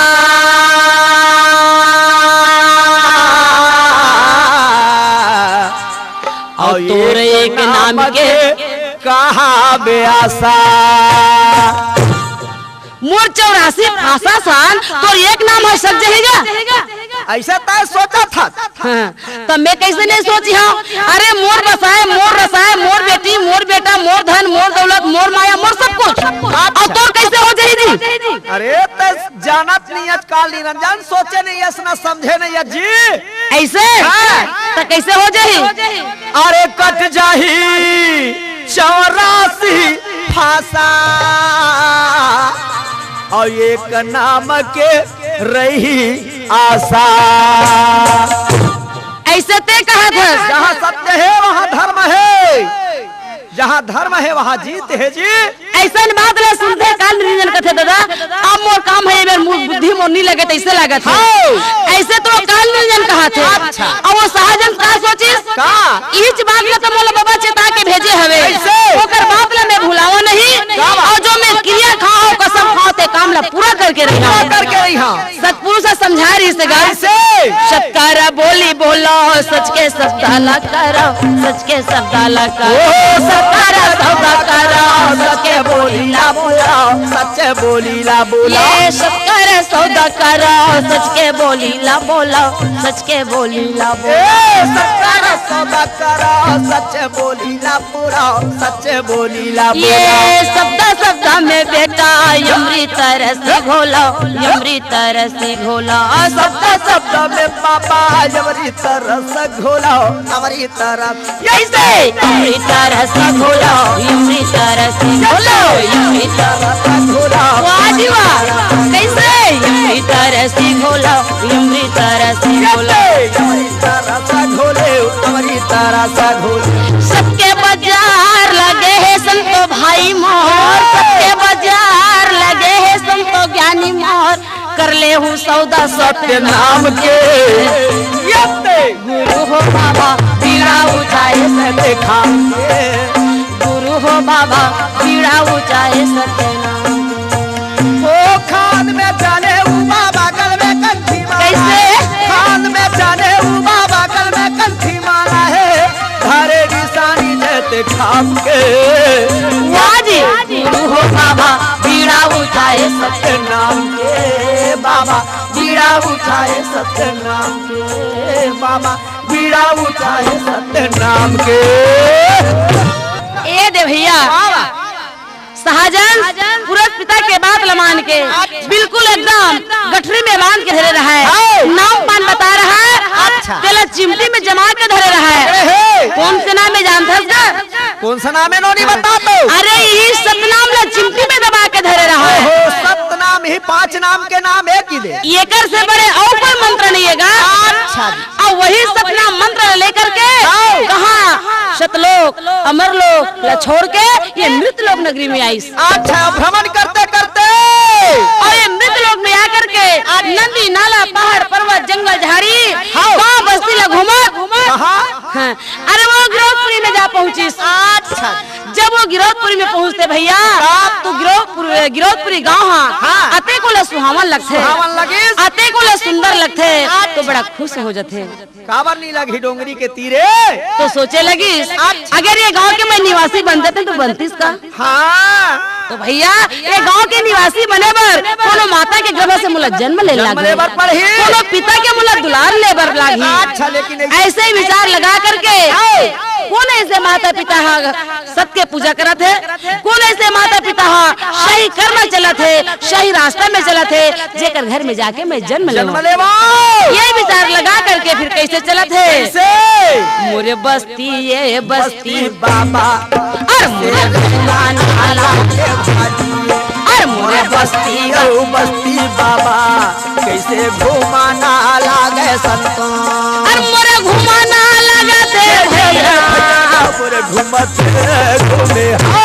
अउ तोर एक नाम के कहाँ बेआसा। मोर चौरासी भाषा सान, तोर एक नाम ह सक जही गा। अइसे तैं सोचत हस। हाँ, त मैं कइसे नहीं सोची हँव? अरे मोर बसाए, मोर रसाए, मोर बेटी, मोर बेटा, मोर धन, मोर दौलत, मोर माया, मोर सब कुछ। अच्छा। अउ तोर कइसे हो जाही जी? अरे, त जानत नइ अस काल निरंजन, सोचे नइ अस, न समझे नइ अस जी। अइसे? हाँ। त कइसे हो जाही? अरे, कट जाही चौरासी फांसा, अउ एक नाम के रही आशा। अइसे तें कहत हस। जहाँ सत्य हे, वहाँ धर्म हे। जहाँ धर्म हे, वहाँ जीत हे जी। अइसन बात ला सुनते काल निरंजन कथे, "दादा, अब मोर काम हे, ए मेर मु-, बुद्धि मोर नइ लगे, तइसे लागत हे।" हाँ। अइसे तो काल निरंजन कहत हे। अच्छा। अब ओ सहजन का सोचिस? का? इच बात ला तो मोला बाबा चेता के भेजे हवे। कइसे? ओकर बात ला मैं भुलावों नहीं। का बात? अउ जो मैं किरिया खावों, कसम खावों, ते काम ला पूरा करके रहिहौं। पूरा करके रहिहौं। सतपुरुष समझा रहिस गा। कइसे? सत करा बोली बोलो, सच के शब्द ला करो, सच के शब्द ला करो। ओ, सत करा सौदा करो, सच के बोली ला बोलो। सच बोली ला बोलो। ये सत करा सौदा करो, सच के बोली ला बोलो, सच के बोली ला बोलो। ए, सत करा सौदा करो, सच बोली ला बोलो, सच बोली ला बोलो। ये शब्द शब्द में बेटा अमृत रस घोलो, अमृत रस घोलो। शब्द शब्द में बाबा अमृत रस घोलो, अमृत रस। कइसे? अमृत रस घोलो, अमृत रस घोलो, अमृत रस घोलो। वाह जी वाह। कइसे? अमृत रस घोलो, अमृत रस घोलो। अमृत रस घोले, अमृत रस घोले। सबके बाजार लगे हे संतो भाई मोर, सबके बाजार लगे हे संतो ज्ञानी मोर, कर लेहूं सौदा सत्य नाम के। गुरु हो बाबा, बीड़ा उठाए सत्य खाम के। गुरु हो बाबा, बीड़ा उठाए सत्य नाम के। ओ खान में जाने ऊ बाबा, गल में कंठी माला। कइसे? खान में जाने ऊ बाबा, गल में कंठी माला हे। धारे निशानी जैते खाम के। वाह जी। गुरु हो बाबा, बीड़ा उठाए सत्य नाम के। बाबा, बीड़ा उठाए सत्य नाम के। बाबा, बीड़ा उठाए सत्य नाम के। ए दे भइया, सहजन, पुरख पिता के बात ल मान के, बिल्कुल एकदम गठरी में बांध के धरे रहय। हाँ। नाम पान बता रहय, अच्छा। तेला चिमटी में जमा के धरे रहय। अरे हे। कोन से नाम में जानथस गा? कोन सा नाम हे नोनी, बता तो। अरे, इही सतनाम ला चिमटी में दबा के धरे रहय। ओहो, सतनाम ही पांच नाम के नाम हे कि दे। एकर से बड़े अउ कोई मंत्र नइ हे गा। अच्छा जी। अउ वही सतनाम मंत्र ला लेकर के हाँ। कहाँ सतलोक, अमरलोक ला छोड़ के ये मृतलोक नगरी में आइस। अच्छा, भ्रमण करते करते। अउ ये मृतलोक में आकर के नदी, नाला, पहाड़, पर्वत, जंगल, झाड़ी, हाँ। गांव, बस्ती ला घूमत। कहाँ? हाँ। अरे वो गिरौदपुरी में जा पहुंचिस। अच्छा। जब वो गिरौदपुरी में पहुंचथे भइया, तब? तो गिरौदपुर-, गिरौदपुरी गांव हा, हाँ। अतेको ला सुहावन लगथे। सुहावन लगिस। अतेको ला सुंदर लगथे, अच्छा। तो बड़ा खुश हो जथे। काबर नइ लगही डोंगरी के तीरे? तो सोचे लगिस, अच्छा। अगर ये गांव के मैं निवासी बन जातेंव तो बनतिस का? हाँ। तो भइया, ये गांव के निवासी बने बर कोनो माता के गर्भ से मोला जन्म ले जन्म लागही। ले बर पड़ही। कोनो पिता के मोला दुलार ले बर लागही। अच्छा, लेकिन ऐसे अइसे ही विचार लगा करके, हाँ। कोन अइसे माता पिता हा सत के पूजा करत हे, कोन अइसे माता पिता हा सही कर्म चलत हे, सही रास्ता में चलत हे, जेकर घर में जाके मैं जन्म जन्म लेवंव। लेवंव। ये विचार लगा करके फिर कइसे चलत हे? कइसे? मोरे बस्ती ये बस्ती बस्ती बाबा। अरे मोरे घुमाना लागे भाजी। अरे मोरे बस्ती अउ बस्ती बाबा, कइसे घुमाना लागे संतो। अरे मोरे घुमाना लागथे भइया। मोरे घूमत घूमे हो।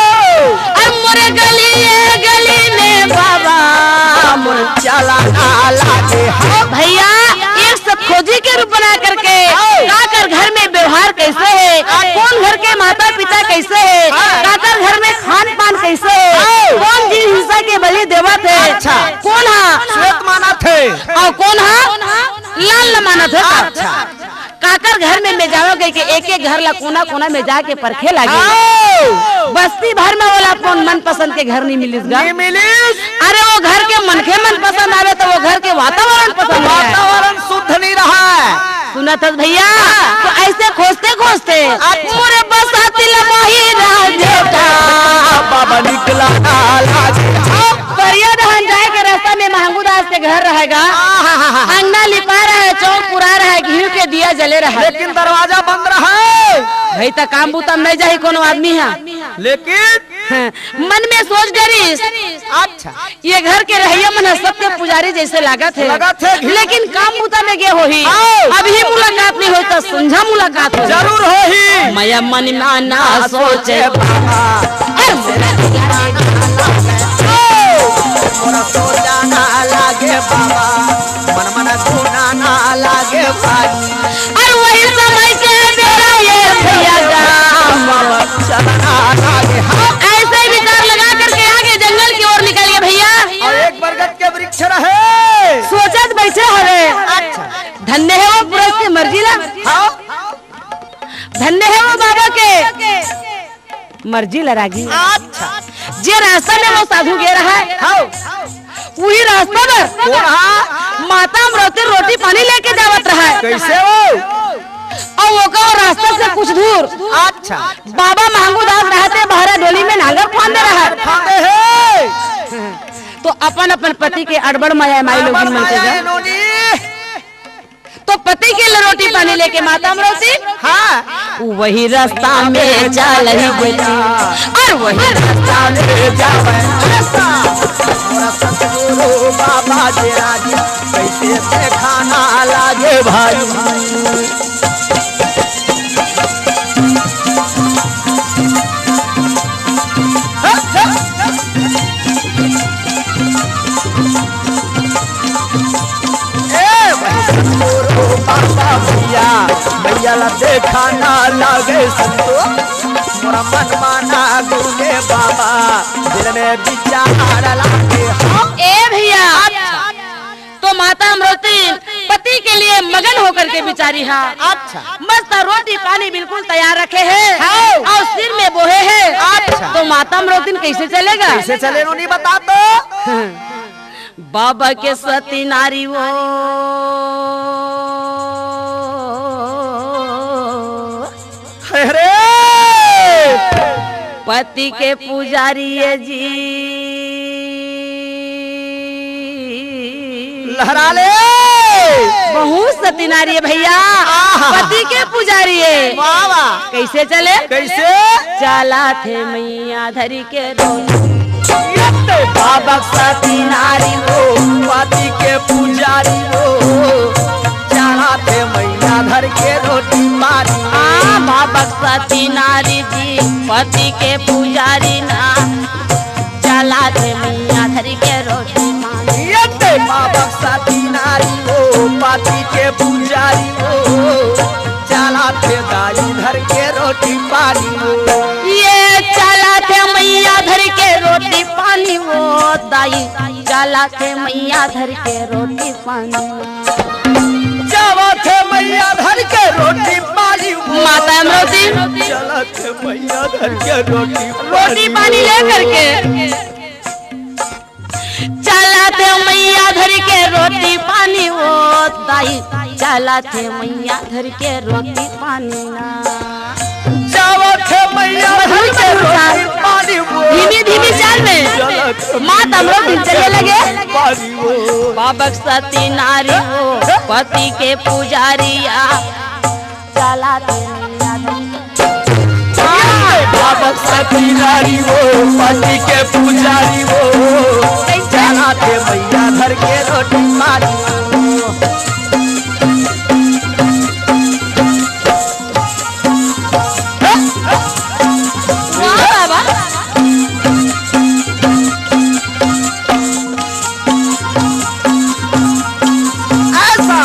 अरे मोरे गली ये गली में बाबा, मोरे चलाना लागे हो। भइया, एक सतखोजी के रूप बना करके, हाँ। काकर घर में व्यवहार कइसे हे, हाँ। कोन घर के माता पिता कइसे हे, हाँ। काकर घर में खान पान कइसे हे, हाँ। कोन जीव हिंसा के बलि देवत हे, अच्छा। कोन हा श्वेत मानत हे। अउ कोन हा लाल ल मानत हे। अच्छा। काकर घर में मैं जावंव कहिके एक एक घर ला कोना कोना में जाके परखे लागे। हाँ। बस्ती भर में ओला अपन मनपसंद के घर नइ मिलिस गा। नइ मिलिस। अरे वो घर के मनखे मनपसंद आवे त वो घर के वातावरण पसंद नइ आय। वातावरण शुद्ध नइ रहय। सुनत हस भइया? हाँ। तो अइसे खोजते खोजते अच्छा। मोरे बसाती लमाही राजेटा। बाबा रहेगा। आहा। अंगना लिपा रहे, चौक पुरा रहे, घीव के दिया जले रहे। लेकिन दरवाजा बंद रहे। भाई, त काम बूता में नहीं जाही कोनो आदमी हा। लेकिन मन में सोच डरिस, अच्छा। ये घर के रहइया मन ह सत्य पुजारी जैसे लागत हे। लागत हे। लेकिन काम बूता में गे होही। आओ। अभी मुलाकात नहीं होई त संझा मुलाकात होही। जरूर होही। मया मन में ना सोचे बाबा। अरे मोरा सोचा ना लागे बाबा, मन मन धुना ना लागे भाई। अरे वही समय के बेरा ये भैया गाँव। चलना लागे, हाँ। ऐसे ही विचार लगा करके आगे जंगल की ओर निकल गए भैया। और एक बरगद के वृक्ष रहे। सोचत बैठे हवे। अच्छा। धन्य है वो पुरुष के मर्जी ला। हाँ। धन्य है वो बाबा के मर्जी ला रागी। अच्छा। जे रास्ता में वो साधु गे रहा है, हाँ। वही रास्ता पर वो रहा। माता अमरौती रोटी पानी लेके जावत रहा है। कैसे हो? और वो का रास्ता से कुछ दूर, अच्छा। बाबा महंगू दास रहते बहरा डोली में नांगर फांदे रहा है। फांदे है। तो अपन अपन पति के अड़बड़ मया माई लोगिन मन के जा। तो पति के लिए रोटी पानी लेके माता अमरौती, हाँ। वही रास्ता में चल ही बेटी, और वही रास्ता में जावे। मोरा सतगुरु बाबा जे राजी, कैसे से खाना लागे भाई। ए भाई, सतगुरु बाबा भैया, भैया ला देखा ना लागे संतो, मोरा मन माना गुने बाबा, दिल में विचार लागे हम। ए भैया, तो माता अमरौती पति के लिए मगन होकर के बिचारी हा। अच्छा। मस्त रोटी पानी बिल्कुल तैयार रखे है। हाँ। और सिर में बोहे है। अच्छा। तो माता अमरौती कैसे चलेगा? कैसे चले, नहीं बता तो। बाबा के सती नारी वो। अरे! पति के पुजारी ये जी। लहरा ले। बहुत सती नारी है भैया। आहा। पति के पुजारी है। वाह, वाह। कैसे चले? कैसे? चला थे मैया धरी के रोटी। बाबा सती नारी हो, पति के पुजारी हो, चढ़ाथे मैया धर के रोटी पानी। हाँ, बाबा सती नारी जी, पति के पुजारी ना, चढ़ाथे मैया धर के रोटी पानी। ये ते बाबा सती नारी हो, पति के पुजारी हो, चला थे दाई धर के रोटी पानी हो। ये चला थे मैया धर के रोटी पानी हो, दाई चला थे मैया धर के रोटी पानी। चला थे मैया धर के रोटी पानी हो। माता अमरौती। चला थे मैया धर के रोटी रोटी पानी ले करके। चला थे मैया धर के रोटी पानी वो दाई, चला थे मैया धर के रोटी पानी ना। चला थे मैया धर के रोटी पानी वो। धीमी धीमी चाल में। चला थे माँ तमरो दिल चले लगे। पानी वो। बाबक सती नारी वो, पति के पुजारिया। चला थे मैया धर के। बाबक सती नारी वो, पति के पुजारी वो। चला थे मैया धर के रोटी पानी वो। वाह बाबा। ऐसा।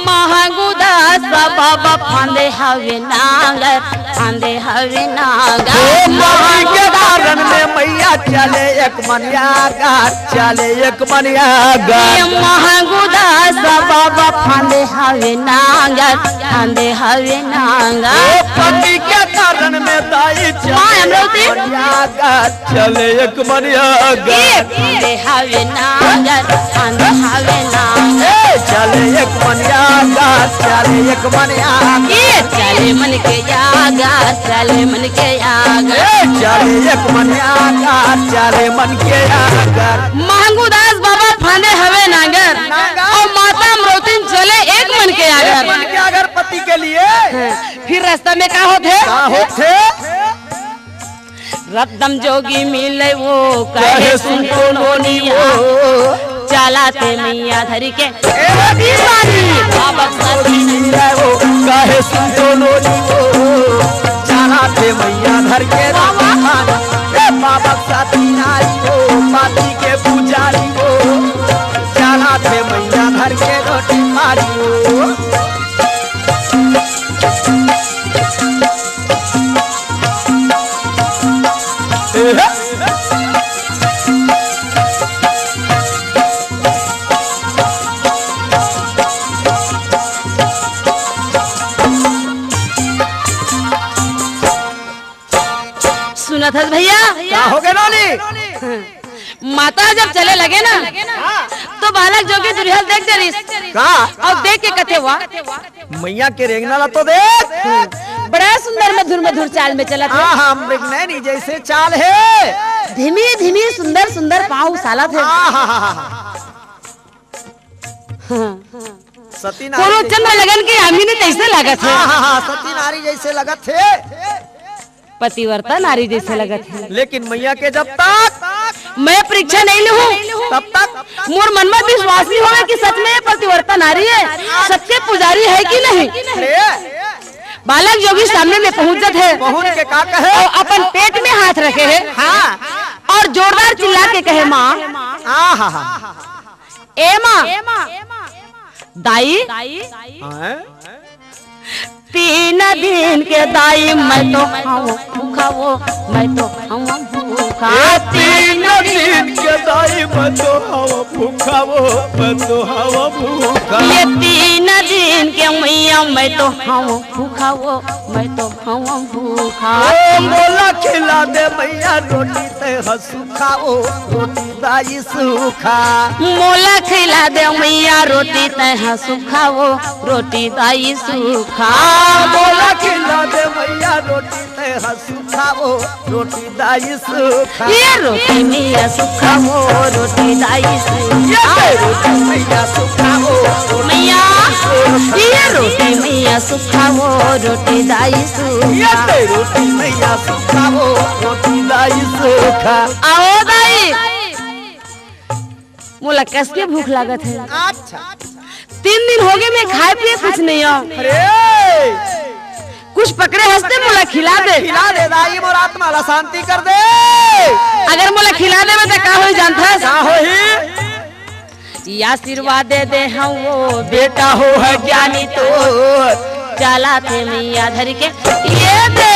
महंगू दास बाबा फांदे हवे नांगर, फांदे हवे नांगर। ओ माई के कारण में मैया चले एक मनिया गाछ, चले एक मनिया गाछ। ये महंगू दास बाबा फांदे हवे नांगर, फांदे हवे नांगर। ओ पति के कारण में दाई चले माँ अमरौती। मनिया गाछ। चले एक मनिया गाछ। ए, फांदे हवे नांगर, फांदे हवे नांगर। ए, चले एक मनिया गाछ, चले एक मन आगर। ये चले मन के आगर, चले मन के आगर। ए, चले एक मन आगर, चले मन के आगर। महंगू दास बाबा फांदे हवे नांगर, नांगर। अउ माता अमरौतिन चले एक मन के आगर। एक मन के आगर पति के लिए। फिर रास्ता में का होथे? का होथे? रद्दम जोगी मिले वो, कहे सुन तो नोनी वो, चलाथे मैया धर के ए दीवानी। बाबा साथी मिले वो, कहे सुन तो नोनी वो, चलाथे मैया धर के दीवानी। ए बाबा साथी नारी वो, पाती के पुजारी वो, चलाथे मैया धर के रोटी मारी वो। सुनत हस भैया? का हो गे नोनी? माता जब चले लगे ना, तो बालक जोगी दुरिहा ल देख डरिस। का? अउ देख के कथे, "वाह, मैया के रेंगना ला तो देख।" बड़ा सुंदर मधुर मधुर चाल में चलत हे। हाँ, हाँ, मृग नैनी जैसे चाल हे। धीमी धीमी सुंदर सुंदर पाँव उसालत हे। हाँ, हाँ, हाँ, हाँ। हाँ। सती नारी कोनो जैसे चंद्र लगन के यामिनी जैसे लागत हे। हाँ, हाँ, हाँ, सती नारी जैसे लगत हे। पतिव्रता नारी जैसे लगत हे। लेकिन मैया के जब तक मैं परीक्षा नहीं लूँ, तब तक मोर मन में विश्वास नहीं होवे कि सच में ये पतिव्रता नारी हे, सच के पुजारी हे कि नहीं। अरे। बालक जोगी सामने में पहुँच जात हे। पहुँच के का कहे? अउ अपन पेट में हाथ रखे हे। हाँ। अउ जोरदार चिल्ला के कहे, "माँ।" हाँ, हाँ, हाँ। ए माँ, दाई, हाँ? तीन दिन के दाई मैं तो हँव भूखा वो, मैं तो हँव भूखा। ए, तीन दिन के दाई मैं तो हँव भूखा वो, मैं तो हँव भूखा। ये तीन दिन के मैया मैं तो हँव भूखा वो, मैं तो हँव भूखा। ओ, मोला खिला दे मैया रोटी तैं ह सूखा वो, रोटी दाई सूखा। मोला खिला दे मैया रोटी तैं ह सूखा वो, रोटी दाई सूखा। आ, मोला खिला दे मैया रोटी तैं ह सूखा वो, रोटी दाई सूखा। ये रोटी मैया सूखा वो, रोटी दाई सूखा। ये रोटी मैया सूखा वो, रोटी मैया, दाई सूखा। ये रोटी मैया सूखा वो, रोटी दाई सूखा। ये रोटी मैया सूखा वो, रोटी दाई सूखा। आओ दाई। मोला कस के भूख लागत हे। अच्छा। तीन दिन हो गे, मैं खाए पिए कुछ नहीं हँव। अरे! कुछ पकड़े हस ते मोला खिला दे। खिला दे दाई, मोर आत्मा ला शांति कर दे। अगर मोला खिला देबे त का होही जानथस? का होही? ये आशीर्वाद दे दे हँव वो बेटा हो ह ज्ञानी तोर। चलाथे मैया धर के ये दे।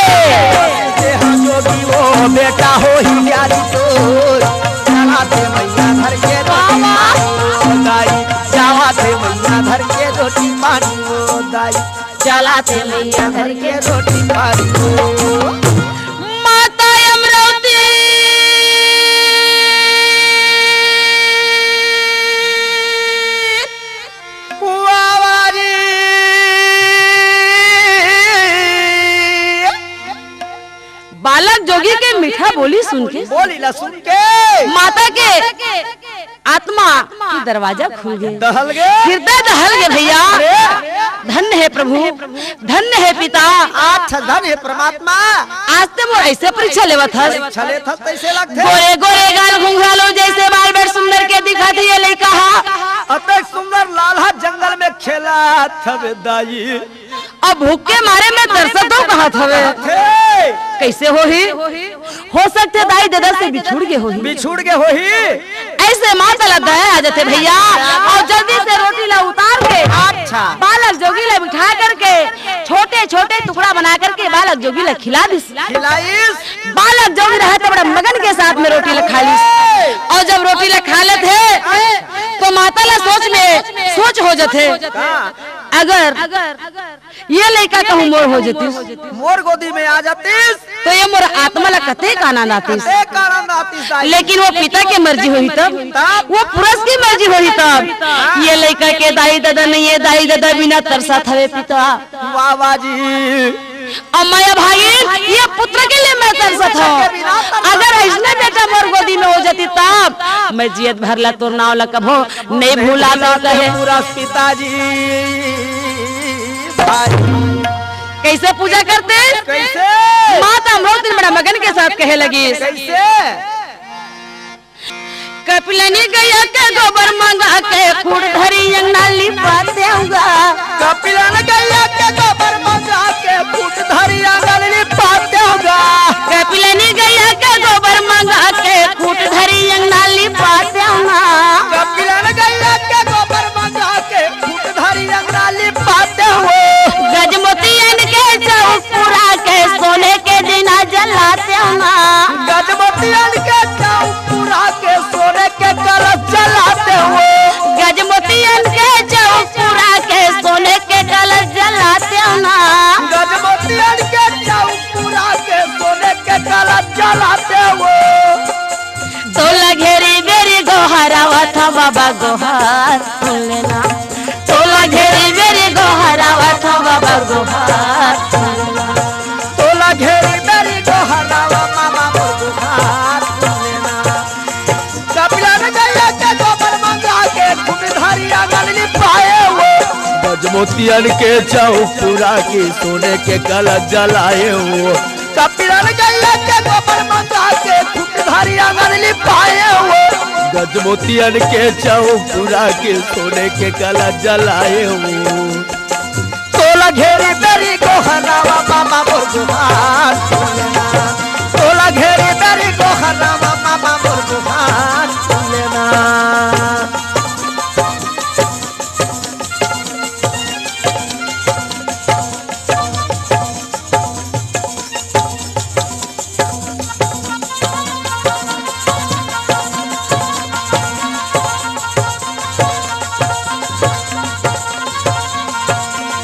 दे हँव जोगी वो बेटा हो ही ज्ञानी तोर। चलाथे मैया धर के रोटी पानी वो दाई। चलाथे मैया धर के रोटी पानी वो दाई। चलाथे मैया धर के रोटी पानी वो। माता अमरौती। वाह, वाह रे। बालक जोगी के मीठा बोली सुन के, बोली ला सुन के। माता के आत्मा के दरवाजा खुल गे। दहल गे। हृदय दहल गे भैया। अरे। धन्य हे प्रभु, धन्य हे पिता। अच्छा, धन्य हे परमात्मा। आज ते मोर ऐसे परीक्षा लेवत हस। परीक्षा लेत हस, तैसे लगथे। गोरे गोरे गाल घुंघरालो जैसे बाल बड़ सुंदर के दिखत हे ये लइका हा। अतेक सुंदर लालहा जंगल में खेलत हवे दाई। अब भूख के मारे मैं तरसत हँव कहत हवे। हे। कैसे होही? हो सकथे दाई ददा से बिछुड़ गे होही। बिछुड़ गे होही। ऐसे माता ला दया आ जाथे भैया, अउ जल्दी से रोटी ला उतार के अच्छा। बालक जोगी ला बिठा करके छोटे छोटे टुकड़ा बना करके बालक जोगी ला खिला दिस। खिलाइस। बालक जोगी रहे त बड़ा मगन के साथ में रोटी ला खा लिस। अउ जब रोटी ला खा लेथे तो माता ला सोच में सोच हो जथे। हाँ। अगर ये लइका कहूँ मोर हो जतिस, मोर गोदी में आ जातिस। तो ये मोर आत्मा ला कतेक आनंद आतिस। कतेक आनंद आतिस दाई। लेकिन वो पिता के मर्जी होही तब, तब? वो पुरस के मर्जी होही तब। हाँ। ये लइका के दाई ददा नहीं है, दाई ददा बिना तरसत हवे पिता। वाह, वाह जी। अउ मैं भाई, ये पुत्र के लिए मैं तरसत हूँ। अगर अइसने बेटा मोर गोदी में हो जातिस तब मैं जियत भर ला तोर नाव ला कभो नहीं भुला दो कहे। पुरस पिताजी भाई। कैसे पूजा करते? कैसे? माता अमरौती बड़ा मगन के साथ कहे लगी। कैसे? कपिलनी गैया के गोबर मंगा के खूंट धरी अंगना लिपातेंव गा। कपिलन गैया के गोबर मंगा के खूंट धरी अंगना लिपातेंव गा। कपिलनी गैया के गोबर मंगा के खूंट धरी अंगना लिपातेंव गा। कपिलन गैया के गोबर मंगा के खूंट धरी अंगना लिपातेंव। गजमोतियन के चौक पुरा के सोने के दीना जलातेंव ना। गजमोतियन के चौक पुरा के सोने के कलश जलातेंव। गजमोतियन के चौक पुरा के सोने के कलश जलातेंव ना। गजमोतियन के चौक पुरा के सोने के कलश जलातेंव। तोला घेरी बेरी गोहरावत हँव बाबा गोहार सुन लेना। तोला घेरी बेरी गोहरावत हँव बाबा गोहार सुन लेना। तोला घेरी बेरी गोहरावत बाबा मोर गोहार सुन लेना। कपिलन गैया के गोबर मंगा के खूंट धरी अंगना लिपाएंव। गजमोतियन के चौक पुरा के सोने के कलश जलाएंव। कपिलन गैया के गोबर मंगा के खूंट धरी अंगना लिपाएंव। गजमोतियन के चौक पुरा के सोने के कलश जलाएंव। तोला घेरी बेरी गोहरावत बाबा मोर गोहार सुन लेना। तोला घेरी बेरी गोहरावत बाबा मोर गोहार सुन लेना।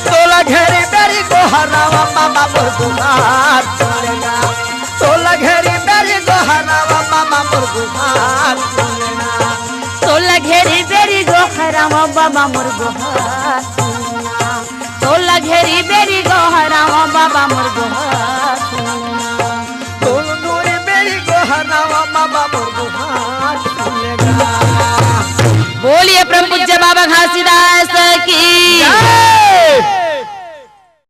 तोला घेरी बेरी गोहरावत बाबा मोर गोहार सुन लेना। तोला घेरी बेरी गोहरावत बाबा मोर गोहार सुन लेना। तोला घेरी बेरी गोहरावत बाबा मोर गोहार सुन लेना। तोला घेरी बेरी गोहरावत बाबा मोर गोहार सुन लेना। तोला घेरी बेरी गोहरावत बाबा मोर गोहार सुन लेना। बोलिए परम पूज्य बाबा घासीदास की जय।